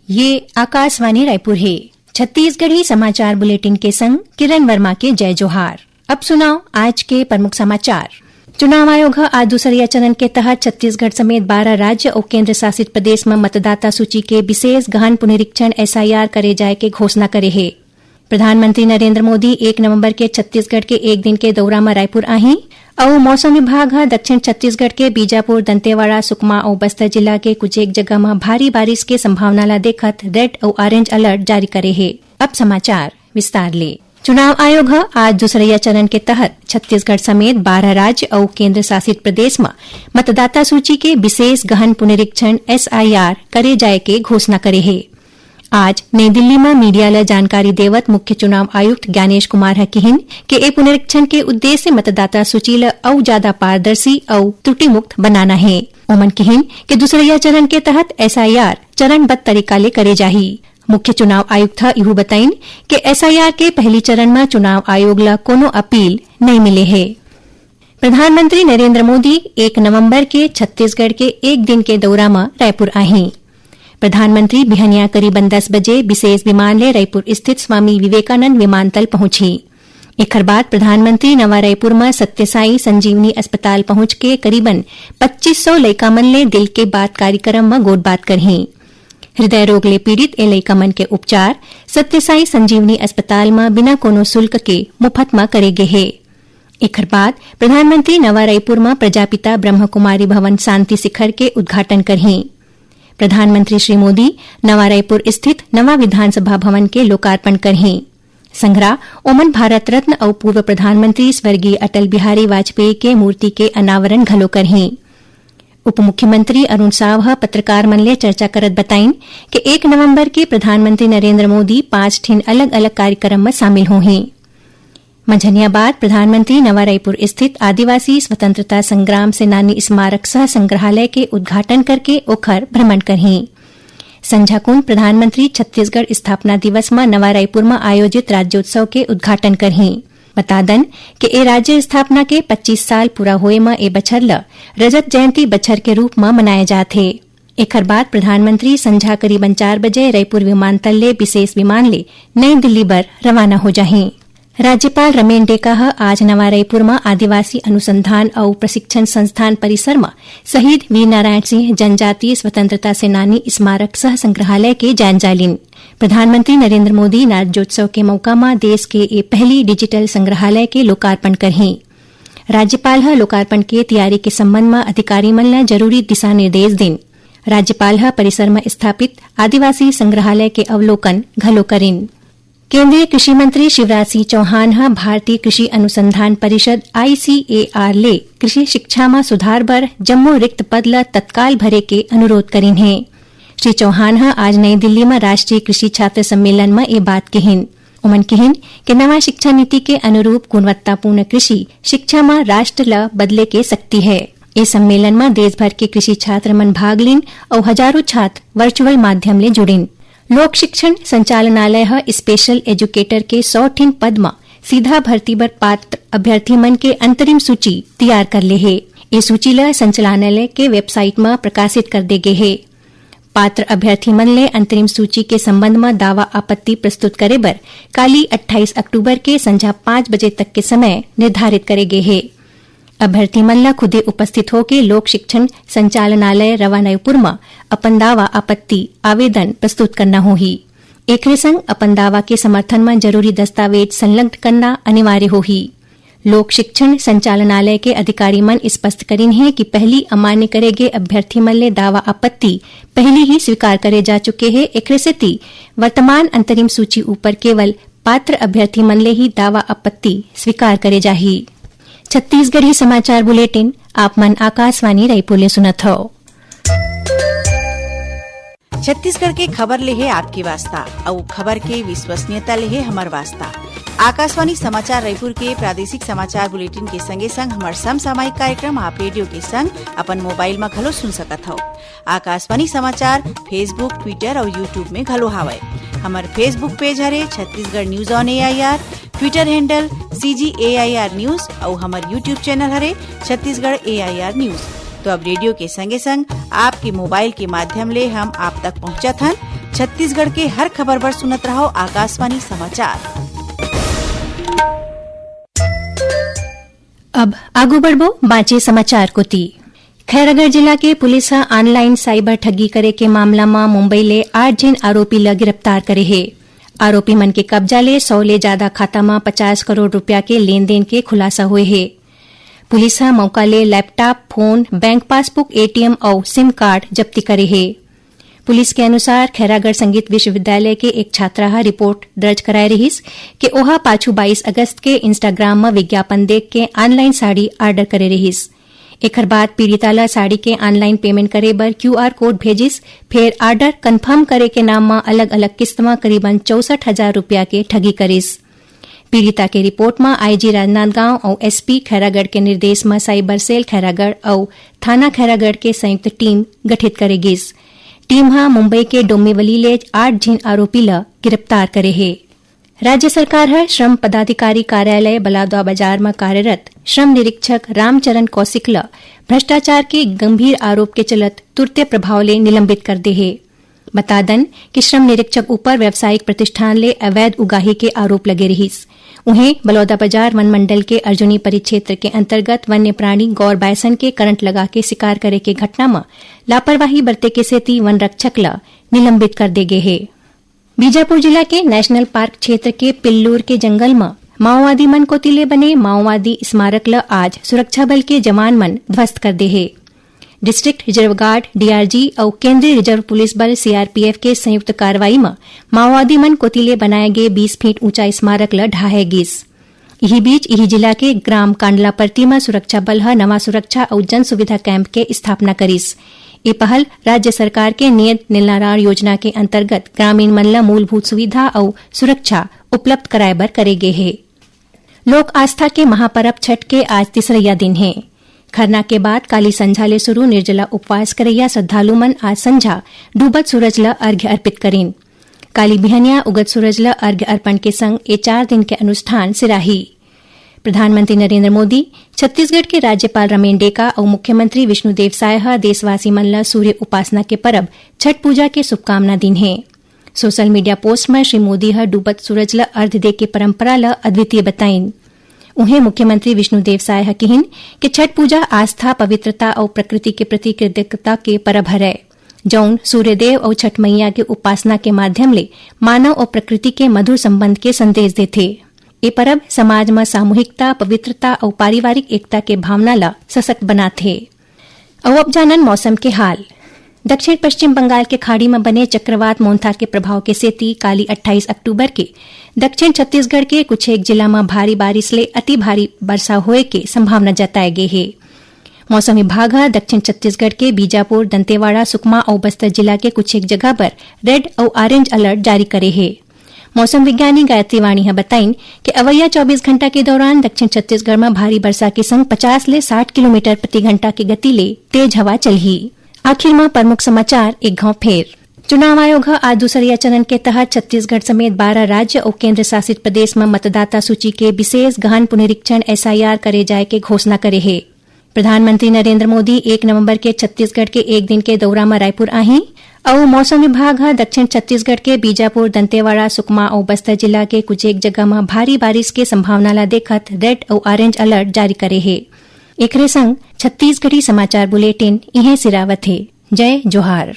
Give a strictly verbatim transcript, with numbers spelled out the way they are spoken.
ये आकाशवाणी रायपुर हे। छत्तीसगढ़ी समाचार बुलेटिन के संग किरण वर्मा के जय जोहार। अब सुनव आज के प्रमुख समाचार। चुनाव आयोग ह आज दूसरइया चरण के तहत छत्तीसगढ़ समेत बारह राज्य अउ केंद्र शासित प्रदेश म मतदाता सूची के विशेष गहन पुनरीक्षण, एसआईआर, करे जाय के घोषणा करे हे। प्रधानमंत्री नरेंद्र मोदी एक नवंबर के छत्तीसगढ़ के एक दिन के दौरा म रायपुर आही, अउ मौसम विभाग ह दक्षिण छत्तीसगढ़ के बीजापुर, दंतेवाड़ा, सुकमा अउ बस्तर जिला के कुछ एक जगह म भारी बारिश के संभावना ला देखत रेड अउ ऑरेंज अलर्ट जारी करे हे। अब समाचार विस्तार ले। चुनाव आयोग ह आज दूसरइया चरण के तहत छत्तीसगढ़ समेत बारह राज्य अउ केंद्र शासित प्रदेश म मतदाता सूची के विशेष गहन पुनरीक्षण, एसआईआर, करे जाय के घोषणा करे हे। आज नई दिल्ली म मीडिया ल जानकारी देवत मुख्य चुनाव आयुक्त ज्ञानेश कुमार ह किहिन के ए पुनरीक्षण के उद्देश्य मतदाता सूची ल अउ जादा पारदर्शी अउ त्रुटि मुक्त बनाना हे। ओमन किहिन के दूसरइया चरण के तहत एसआईआर चरणबद्ध तरीका ले करे जाही। मुख्य चुनाव आयुक्त ह इहू बताइन के एसआईआर के पहली चरण म चुनाव आयोग ल कोनो अपील नइ मिले हे। प्रधानमंत्री नरेंद्र मोदी एक नवंबर के छत्तीसगढ़ के एक दिन के दौरा म रायपुर आही। प्रधानमंत्री बिहनिया करीबन दस बजे विशेष विमान ले रायपुर स्थित स्वामी विवेकानंद विमानतल पहुंचही। एखर बाद प्रधानमंत्री नवा रायपुर म सत्य साई संजीवनी अस्पताल पहुंच के करीबन पच्चीस सौ लइका मन ले दिल के बात कार्यक्रम म गोठबात करही। हृदय रोग ले पीड़ित ए लइका मन के उपचार सत्य साई संजीवनी अस्पताल म बिना कोनो शुल्क के मुफत म करे गे हे। एखर बाद प्रधानमंत्री नवा रायपुर म प्रजापिता ब्रह्म कुमारी भवन शांति शिखर के उद्घाटन करही। प्रधानमंत्री श्री मोदी नवा रायपुर स्थित नवा विधानसभा भवन के लोकार्पण करही। संघरा ओमन भारत रत्न अउ पूर्व प्रधानमंत्री स्वर्गीय अटल बिहारी वाजपेयी के मूर्ति के अनावरण घलो करही। उप मुख्यमंत्री अरुण साव ह पत्रकार मन ले चर्चा करत बताइन कि एक नवंबर के प्रधानमंत्री नरेंद्र मोदी पांच ठिन अलग-अलग कार्यक्रम म शामिल होही। मंझनिया बाद प्रधानमंत्री नवा रायपुर स्थित आदिवासी स्वतंत्रता संग्राम सेनानी स्मारक सह संग्रहालय के उद्घाटन करके ओखर भ्रमण करही। संझा कुन प्रधानमंत्री छत्तीसगढ़ स्थापना दिवस म नवा रायपुर म आयोजित राज्योत्सव के उद्घाटन करही। बता दन कि ए राज्य स्थापना के पच्चीस साल पूरा होए म ए बछर ल रजत जयंती बछर के रूप म मनाए जात हे। एखर बाद प्रधानमंत्री संझा करीबन चार बजे रायपुर विमानतल ले विशेष विमान ले नई दिल्ली बर रवाना हो जाही। राज्यपाल रमेन डेका ह आज नवा रायपुर म आदिवासी अनुसंधान अउ प्रशिक्षण संस्थान परिसर म शहीद वीर नारायण सिंह जनजातीय स्वतंत्रता सेनानी स्मारक सह संग्रहालय के जायजा लीन। प्रधानमंत्री नरेंद्र मोदी राज्योत्सव के मौका म देश के ए पहली डिजिटल संग्रहालय के लोकार्पण करही। राज्यपाल ह लोकार्पण के तियारी के संबंध म अधिकारी मन ल जरूरी दिशा निर्देश दीन। राज्यपाल ह परिसर म स्थापित आदिवासी संग्रहालय के अवलोकन घलो करिन। केंद्रीय कृषि मंत्री शिवराज सिंह चौहान ह भारतीय कृषि अनुसंधान परिषद, आईसीएआर, ले कृषि शिक्षा म सुधार बर जम्मो रिक्त पद ल तत्काल भरे के अनुरोध करिन हे। श्री चौहान ह आज नई दिल्ली म राष्ट्रीय कृषि छात्र सम्मेलन म ए बात किहिन। ओमन किहिन कि नवा शिक्षा नीति के अनुरूप गुणवत्तापूर्ण कृषि शिक्षा म राष्ट्र ल बदले के शक्ति हे। ए सम्मेलन म देश भर के कृषि छात्र मन भाग लीन अउ हजारों छात्र वर्चुअल माध्यम ले जुड़िन। लोक शिक्षण संचालनालय ह स्पेशल एजुकेटर के सौ ठिन पद म सीधा भर्ती बर पात्र अभ्यर्थी मन के अंतरिम सूची तियार कर ले हे। ए सूची ल संचालनालय के वेबसाइट म प्रकाशित कर दे गे हे। पात्र अभ्यर्थी मन ले अंतरिम सूची के संबंध म दावा आपत्ति प्रस्तुत करे बर काली अट्ठाईस अक्टूबर के संझा पाँच बजे तक के समय निर्धारित करे गे हे। अभ्यर्थी मन ल खुदे उपस्थित होके लोक शिक्षण संचालनालय रवानयपुर म अपन दावा आपत्ति आवेदन प्रस्तुत करना होही। एकरे संग अपन दावा के समर्थन म जरूरी दस्तावेज संलग्न करना अनिवार्य होही। लोक शिक्षण संचालनालय के अधिकारी मन स्पष्ट करिन हे कि पहली अमान्य करे गे अभ्यर्थी मन ले दावा आपत्ति पहली ही स्वीकार करे जा चुके हे। एकरे सेती वर्तमान अंतरिम सूची ऊपर केवल पात्र अभ्यर्थी मन ले ही दावा आपत्ति स्वीकार करे जाही। छत्तीसगढ़ी समाचार बुलेटिन आप मन आकाशवाणी रायपुर ले सुनत हव। छत्तीसगढ़ के खबर ले हे आपके वास्ता, अउ खबर के विश्वसनीयता ले हे हमर वास्ता। आकाशवाणी समाचार रायपुर के प्रादेशिक समाचार बुलेटिन के संगे संग हमर समसामयिक कार्यक्रम आप रेडियो के संग अपन मोबाइल म घलो सुन सकत हव। आकाशवाणी समाचार Facebook, Twitter अउ YouTube में घलो हावय। हमर Facebook पेज हरे Chhattisgarh news on AIR, Twitter handle CG AIR news अउ हमर YouTube चैनल हरे छत्तीसगढ़ एआईआर न्यूज। तो अब रेडियो के संगे संग आपके मोबाइल के माध्यम ले हम आप तक पहुंचत हन। छत्तीसगढ़ के हर खबर बर सुनत रहव आकाशवाणी समाचार। अब आगू बढ़बो बांचे समाचार कोति। खैरागढ़ जिला के पुलिस ह online cyber ठगी करे के मामला म मुंबई ले आठ झिन आरोपी ल गिरफ्तार करे हे। आरोपी मन के कब्जा ले सौ ले जादा खाता म पचास करोड़ रुपया के लेन-देन के खुलासा होए हे। पुलिस ह मौका ले laptop, phone, bank passbook, ATM अउ SIM card जब्ती करे हे। पुलिस के अनुसार, खैरागढ़ संगीत विश्वविद्यालय के एक छात्रा ह report दर्ज कराए रिहिस कि ओहा पाछू बाईस अगस्त के Instagram म विज्ञापन देख के online साड़ी order करे रिहिस। एखर बाद पीड़िता ल साड़ी के online payment करे बर QR code भेजिस, फेर order confirm करे के नाम म अलग-अलग किस्त म करीबन चौसठ हजार रुपया के ठगी करिस। पीड़िता के report म IG राजनांदगांव अउ SP खैरागढ़ के निर्देश म cyber cell खैरागढ़ अउ थाना खैरागढ़ के संयुक्त team गठित करे गिस। Team ह मुंबई के डोंबिवली ले आठ झिन आरोपी ल गिरफ्तार करे हे। राज्य सरकार ह श्रम पदाधिकारी कार्यालय बलौदाबाजार म कार्यरत श्रम निरीक्षक रामचरण कौशिक ल भ्रष्टाचार के गंभीर आरोप के चलत तुरते प्रभाव ले निलंबित कर दे हे। बता दन कि श्रम निरीक्षक ऊपर व्यावसायिक प्रतिष्ठान ले अवैध उगाही के आरोप लगे रिहिस। उहें, बलौदाबाजार वन मंडल के अर्जुनी परिक्षेत्र के अंतर्गत वन्य प्राणी गौर बायसन के करंट लगा के शिकार करे के घटना म लापरवाही बरते के सेती वन रक्षक ल निलंबित कर दे गे हे। बीजापुर जिला के नेशनल पार्क क्षेत्र के पिल्लूर के जंगल म माओवादी मन कोति ले बने माओवादी स्मारक ल आज सुरक्षा बल के जवान मन ध्वस्त कर दे हे। District Reserve Guard, DRG, अउ केंद्रीय रिजर्व पुलिस बल, CRPF, के संयुक्त कार्रवाई म माओवादी मन कोति ले बनाए गे बीस फीट ऊंचा स्मारक ल ढाहे गिस। इही बीच, इही जिला के ग्राम कांडलापरती म सुरक्षा बल ह नवा सुरक्षा अउ जन सुविधा कैंप के स्थापना करिस। ए पहल राज्य सरकार के नियत निलनारार योजना के अंतर्गत ग्रामीण मन ल मूलभूत सुविधा अउ सुरक्षा उपलब्ध कराए बर करे गे हे। लोक आस्था के महापरब छठ के आज तीसरइया दिन हे। खरना के बाद काली संझा ले शुरू निर्जला उपवास करइया श्रद्धालु मन आज संझा डूबत सूरज ल अर्घ्य अर्पित करिन। काली बिहनिया उगत सूरज ल अर्घ्य अर्पण के संग ए चार दिन के अनुष्ठान सिराही। प्रधानमंत्री नरेंद्र मोदी, छत्तीसगढ़ के राज्यपाल रमेन डेका अउ मुख्यमंत्री विष्णुदेव साय ह देशवासी मन ल सूर्य उपासना के परब छठ पूजा के शुभकामना दीन हे। Social media post म श्री मोदी ह डूबत सूरज ल अर्घ्य दे के परंपरा ल अद्वितीय बताइन। उहें, मुख्यमंत्री विष्णुदेव साय ह किहिन कि छठ पूजा आस्था, पवित्रता अउ प्रकृति के प्रति कृतज्ञता के परब हरय, जउन सूर्यदेव अउ छठ मईया के उपासना के माध्यम ले मानव अउ प्रकृति के मधुर संबंध के संदेश देथे। ए परब समाज म सामूहिकता, पवित्रता अउ पारिवारिक एकता के भावना ल सशक्त बनाथे। अउ अब जानन मौसम के हाल। दक्षिण पश्चिम बंगाल के खाड़ी म बने चक्रवात मोंथा के प्रभाव के सेती काली अट्ठाईस अक्टूबर के दक्षिण छत्तीसगढ़ के कुछ एक जिला म भारी बारिश ले अति भारी वर्षा होए के संभावना जताए गे हे। मौसम विभाग ह दक्षिण छत्तीसगढ़ के बीजापुर, दंतेवाड़ा, सुकमा अउ बस्तर जिला के कुछ एक जगह बर red अउ orange alert जारी करे हे। मौसम विज्ञानी गायत्री वाणी ह बताइन कि अवइया चौबीस घंटा के दौरान दक्षिण छत्तीसगढ़ म भारी वर्षा के संग पचास ले साठ किलोमीटर प्रति घंटा के गति ले तेज हवा चलही। आखिर म प्रमुख समाचार एक घाव फेर। चुनाव आयोग ह आज दूसरइया चरण के तहत छत्तीसगढ़ समेत बारह राज्य अउ केंद्र शासित प्रदेश म मतदाता सूची के विशेष गहन पुनरीक्षण, SIR, करे जाए के घोषणा करे हे। प्रधानमंत्री नरेंद्र मोदी एक नवंबर के छत्तीसगढ़ के एक दिन के दौरा म रायपुर आही अउ मौसम विभाग ह दक्षिण छत्तीसगढ़ के बीजापुर, दंतेवाड़ा, सुकमा अउ बस्तर जिला के कुछ एक जगह म भारी बारिश के संभावना ल देखत red अउ orange alert जारी करे हे। एकरे संग छत्तीसगढ़ी समाचार बुलेटिन इहें सिरावत हे। जय जोहार।